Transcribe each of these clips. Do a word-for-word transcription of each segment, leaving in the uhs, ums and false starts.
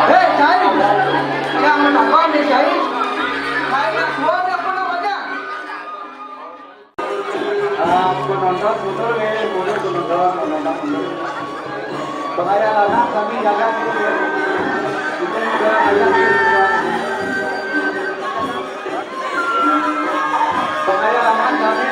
Hei, cai. Yang menonton nih, cai. Cai, dua, apa namanya? Ah, penonton mundur nih, mundur penonton, penonton mundur. Pengayalannya kami jaga dulu ya. Itu juga ayah. Pengayalannya kami.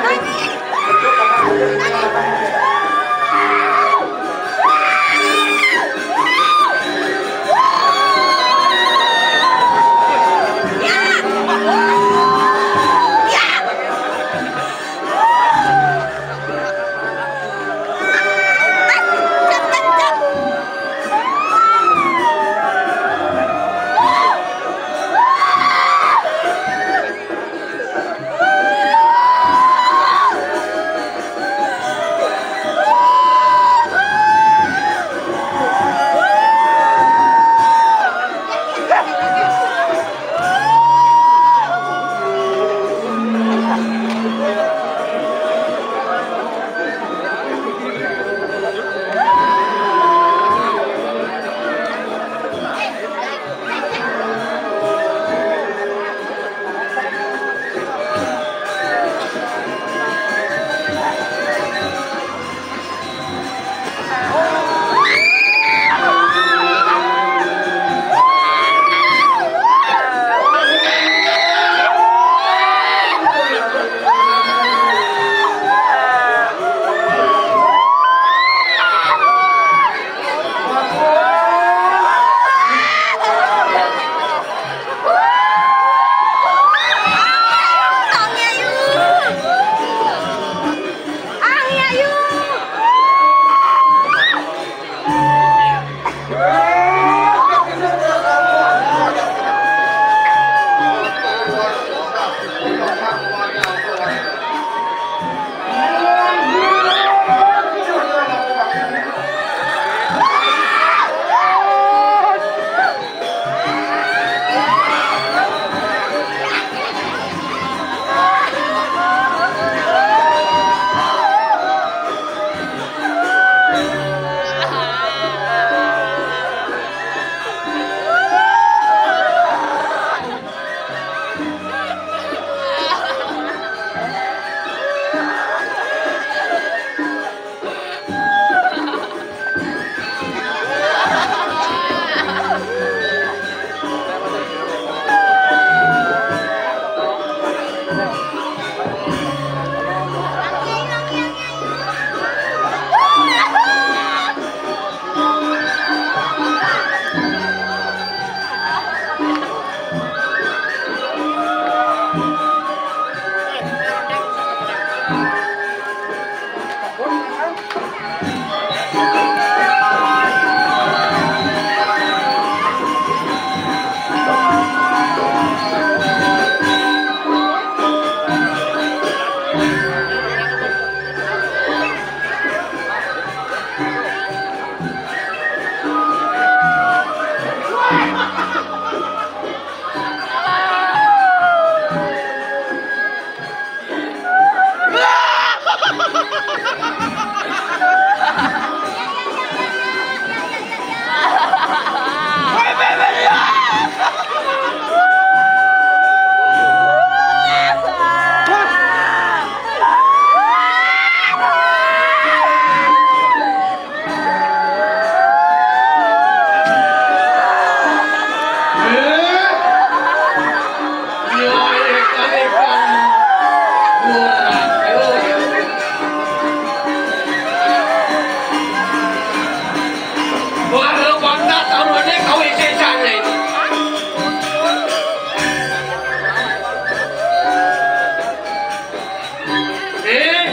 Eh,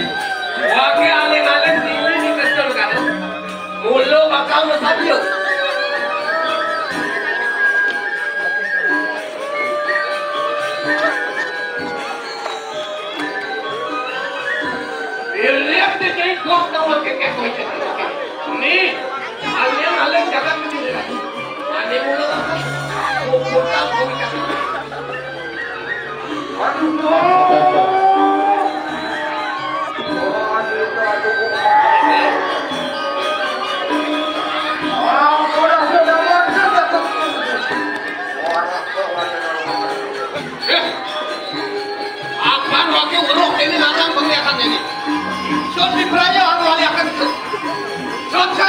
wake aling-aling dini dikecil kan. Mula bakal mesabya. Dilihat di jenggot kamu kekek kocek. Nih, aling-aling jangan begini lagi. Ani mula bakal kukutak kau. Aduh, no. Di praja anu aliakan. Sabda.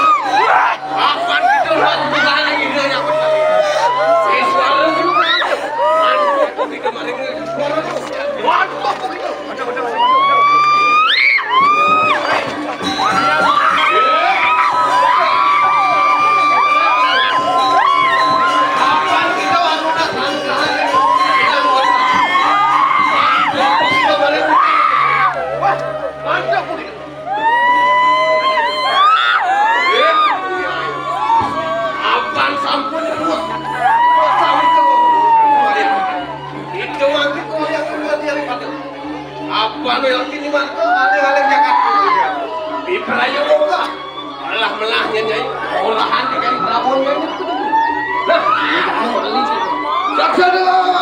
Apan kita buat bukan ide yang benar. Siswa lu dulu kan. Mantuk kita maring suara lu. Mantuk kita. Apan kita anu nak sangka. Kita mau. Mantuk kita maring. Wah, mantuk kita. Apan sampun kuat. Sampun kuat. Itu mangke koyang kuat yang pada. Apa lo yang kini mangke alih-alih Jakarta? Di Prayoga. Alah melahnya, Nyai. Olahan dengan Prabowo, Nyai. Nah, ini kamu beli. Jaksa dong.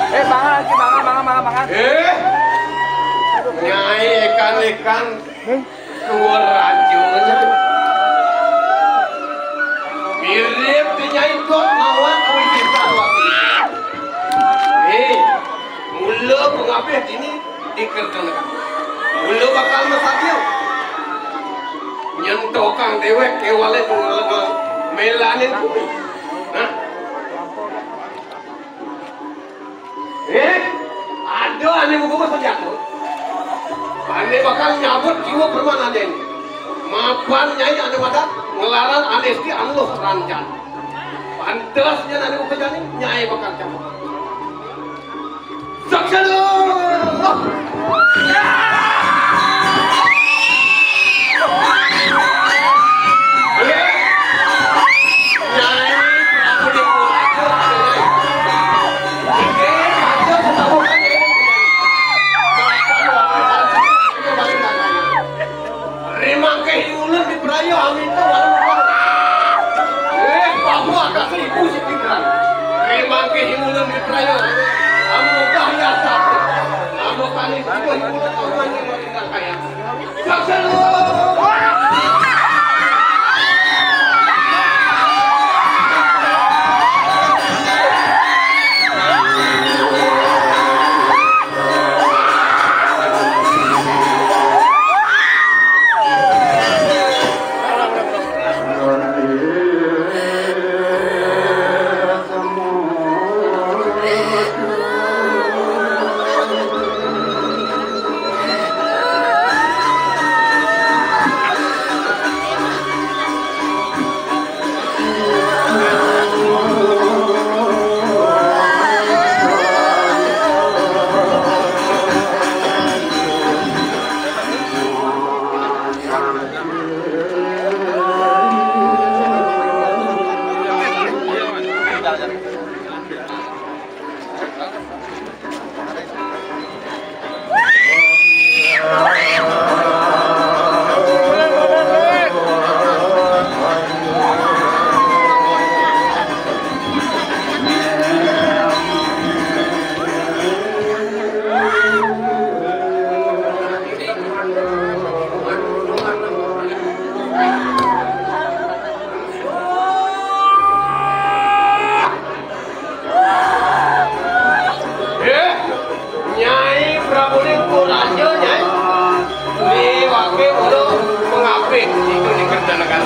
Eh, bangan lagi, bangan, bangan, bangan, bangan. Eh, Nyai ekan-ekan. Dua rajanya. Mirip dinyai kok lawan kuwi kita waktu itu. Nih, mula pengabih ini dikerjakan. Mula bakal masadio. Nyentokang dewek kewale melanin bumi. Nah, Eh, ada ane muga senjata. Ane bakal nyabut jiwa permanane. Mapan Nyai ane madan ngelaran ane sti anuh ranjan. Pantes nyen ane muga jani Nyai bakal cabut. Saksana! Rimangkih ulun di prayo, amin tu warung warung. Eh, bahu agak seribu sitikan. Rimangkih ulun di prayo, amin ubah ya satu. Anu kali seribu ulun tahuan yang makin kaya. Eh, Nyai Prabu Lingku Raja, Nyai. Liwake mula pengapit itu dikerjanakan.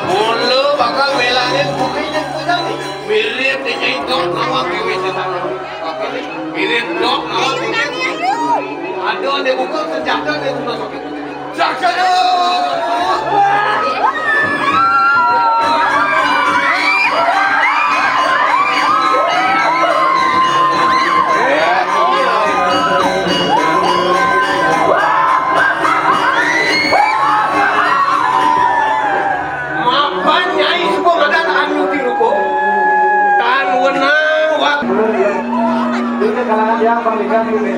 Mula bakal belain bukti dan pedang. Mirip di Nyai Tok Nawang Dewi Setana. Mirip Tok Nawang Dewi. Ada di buka senjata di buka sakit. Mapan Nyai suba ngadan anu ti rupa. Tan wenang Ini kalangan yang paling kan ini.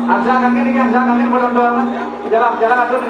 Ansa kaki ini, Ansa kaki, belum doang. Jalan, jalan atur.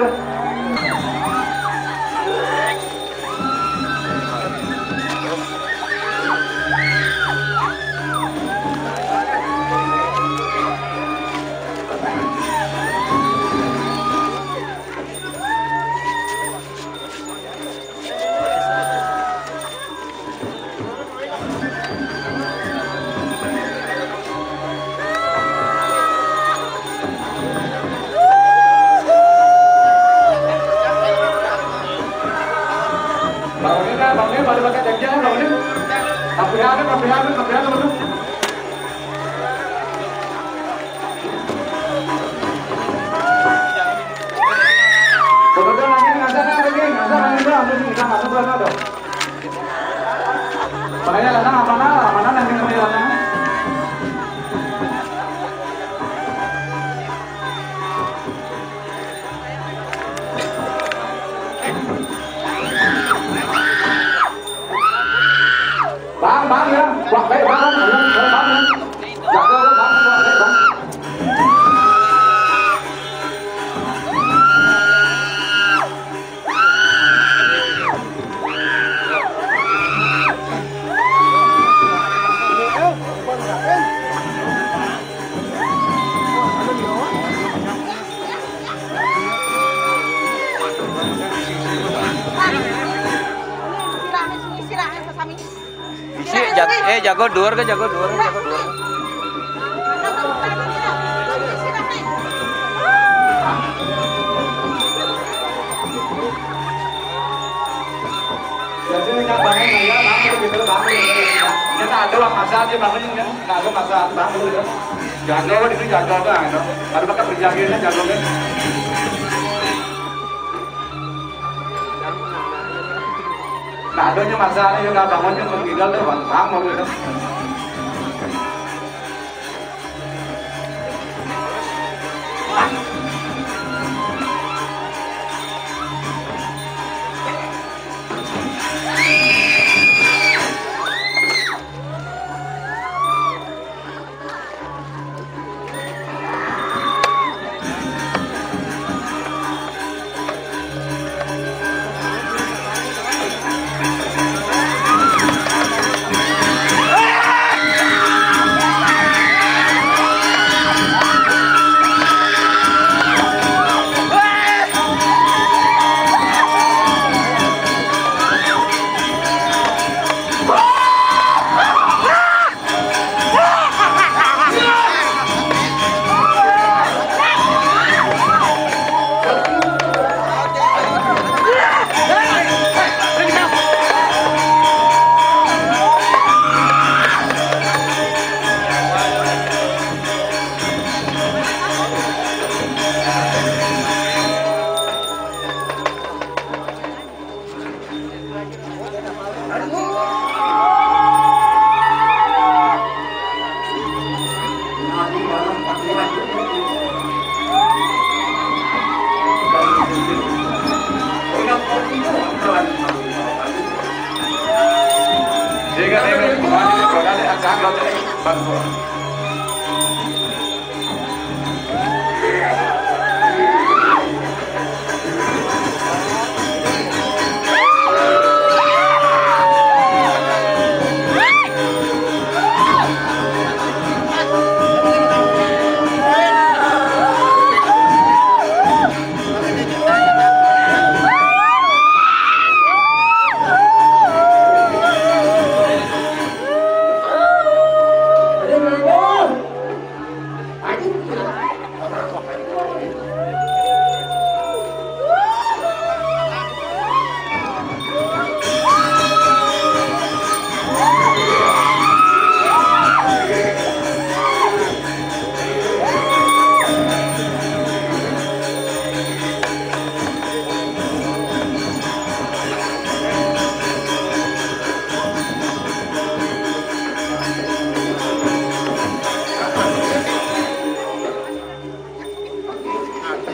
Bangunin, Kak, bangunin, pada pakai janjian, bangunin. Kaprihatin, kaprihatin, kaprihatin, bangun. Kebetulan lagi ngasih, lagi ngasih, lagi ngasih, lagi ngasih, lagi ngasih. Makanya lanang apa nah, mana nang ini lanang? Bang, bang ya, wah baik bang, bang, bang, bang. Jaga bang, wah baik bang. Isi, jag-, eh, jago dhuwur ke, jago dhuwur ke, jago dhuwur. Jadi minyak bangun ya, bangun gitu, bangun gitu. Kita ada lah masa aja bangun ya, nggak ada masa bangun gitu. Jago di sini jago kan, ada bakal berjaga ini jago kan. Nah, adanya masalah ya nggak bangun yang meninggal deh, bang, bangun gitu.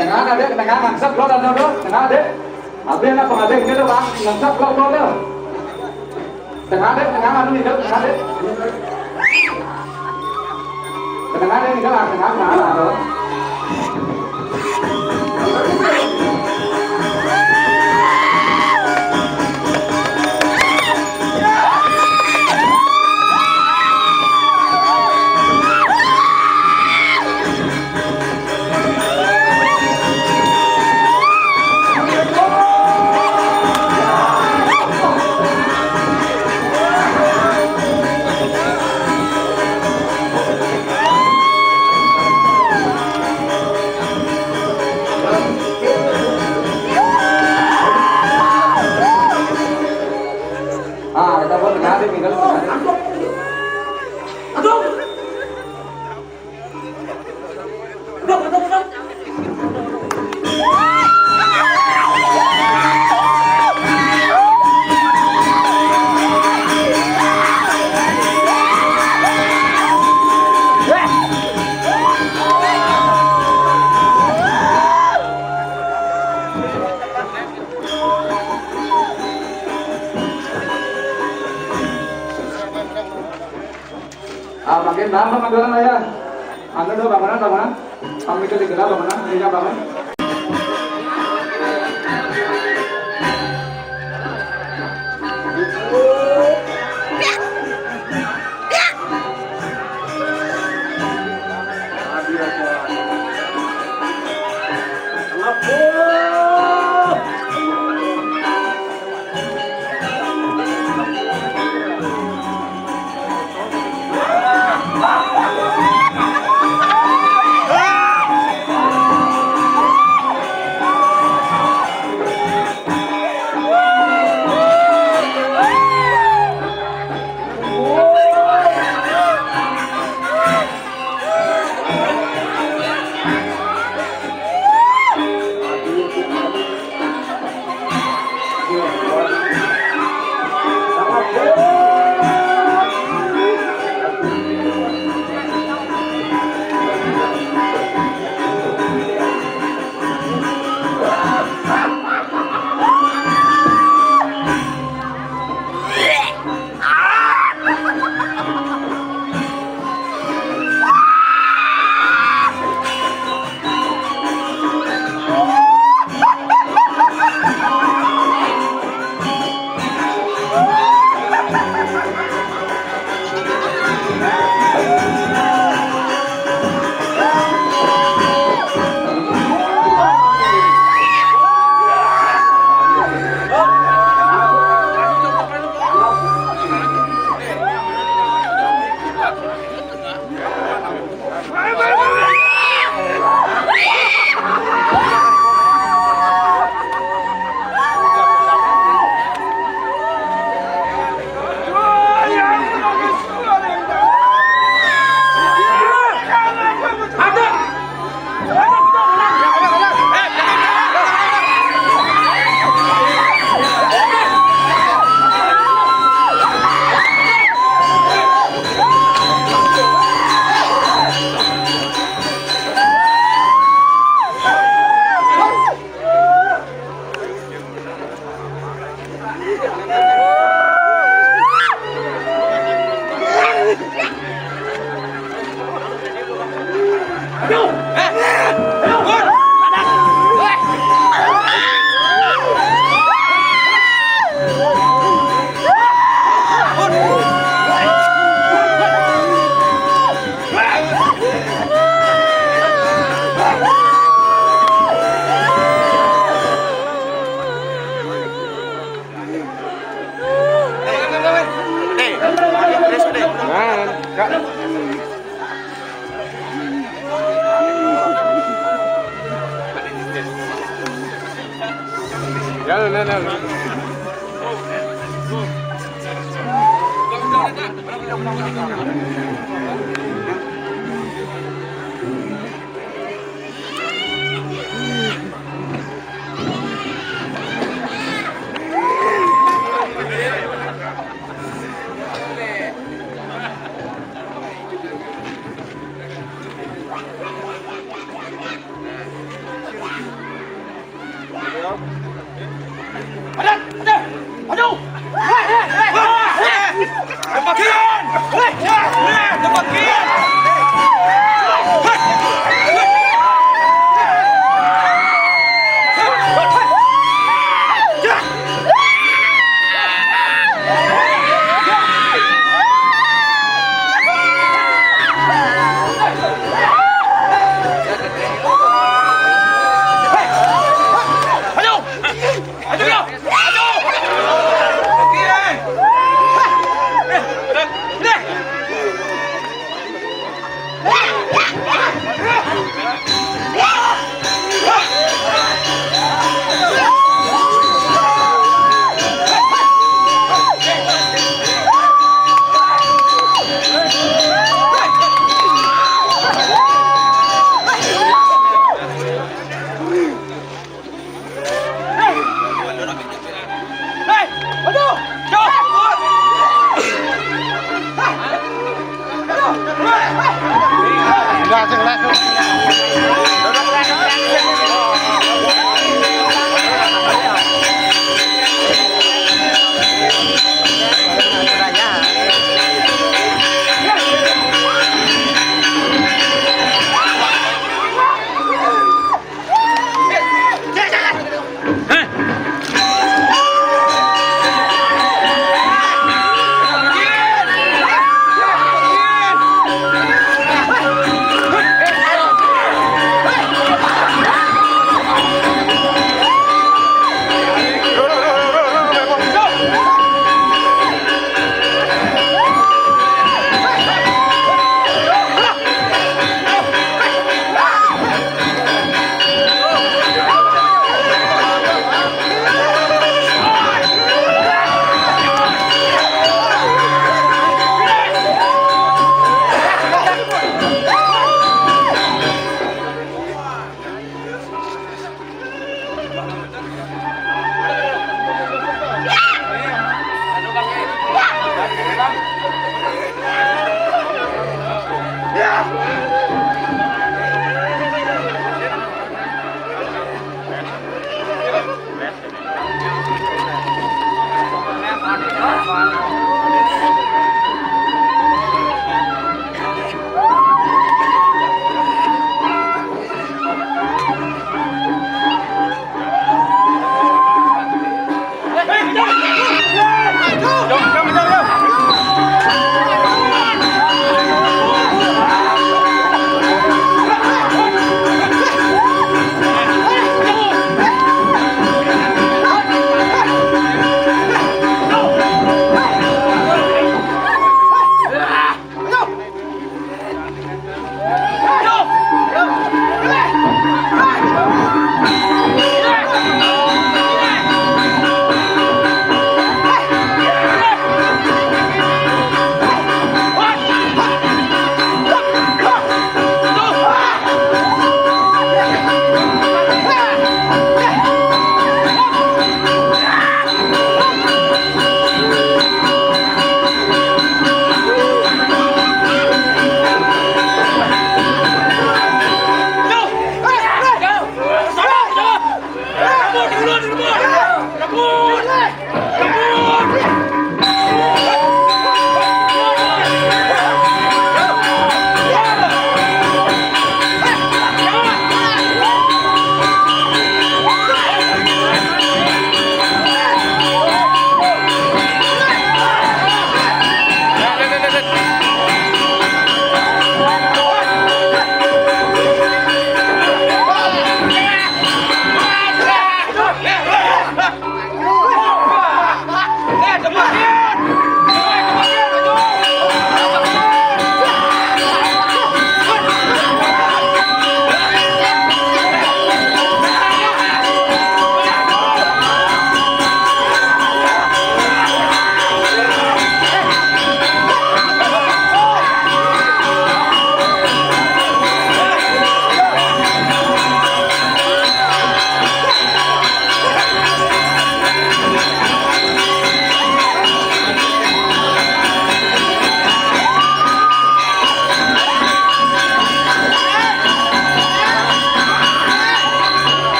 Tengah, Dek, tengah, ngangsep, lo, dan, lo, tengah, Dek. Abis, anak pengadil, gitu, Bang, ngangsep, lo, lo, lo. Tengah deh, tengah, anu, nih, tengah deh. Tengah deh, nih, tengah, tengah, tengah, tengah. Ah, kita buat tengah deh, tinggal tengah deh. Aduh. Ah, makin tambah magelang ya. Anu do, bangunan, bangunan. Kami ke digelar bangunan, ini bangun.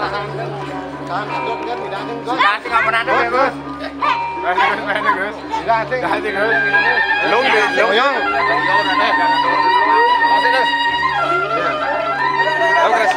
Tahan, tahan, tahan, tahan. Sudah asik apa nanti ya, Gus? Gus, Gus, Gus. Sudah asik. Sudah asik, Gus. Lung, Gus, lung. Boyong. Asik, Gus. Lung, Gus.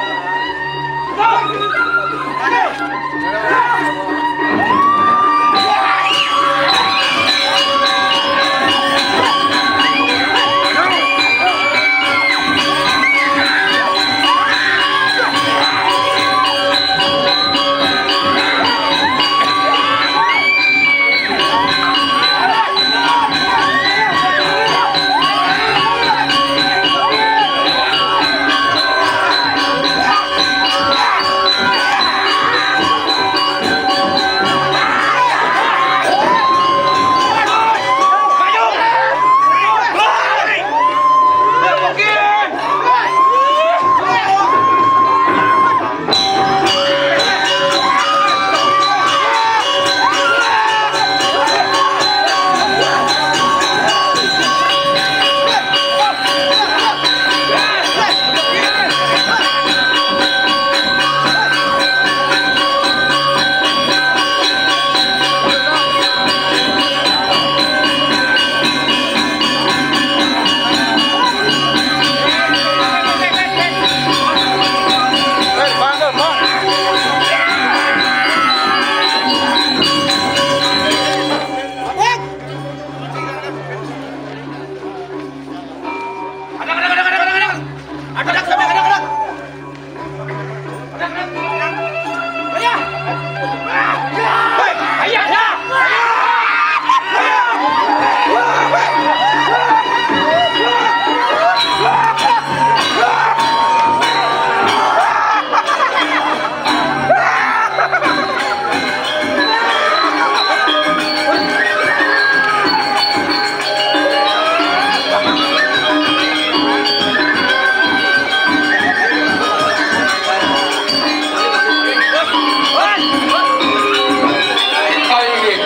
Inggih.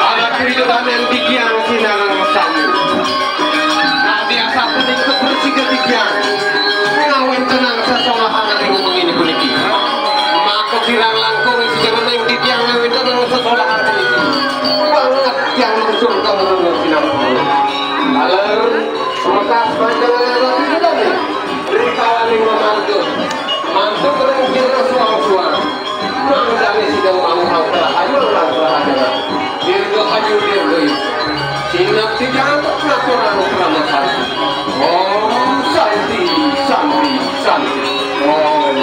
Ala cerita sampeyan titiang sinareng sami. Ati asa punika bersih titiang. Ngawit tenang sesolahan ring wengi puniki. Maka kirang langkung ing sajeroning titiang ngawit tenang sesolahan puniki. Banget tiang lungsur kang nulung sinareng. Taler, semetas panjenengan ati gedane. Rikawaning mamarga. Mantuk ring jero suang-suang. Mangdane sida wau angkara ayu lan rahayu. Dirgahayu, dirgayu. Sinakti jangan ngaturang krama santi. Om Santi, Santi, Santi. Om.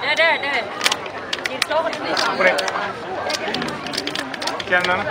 Deh, deh, deh. Kian mana?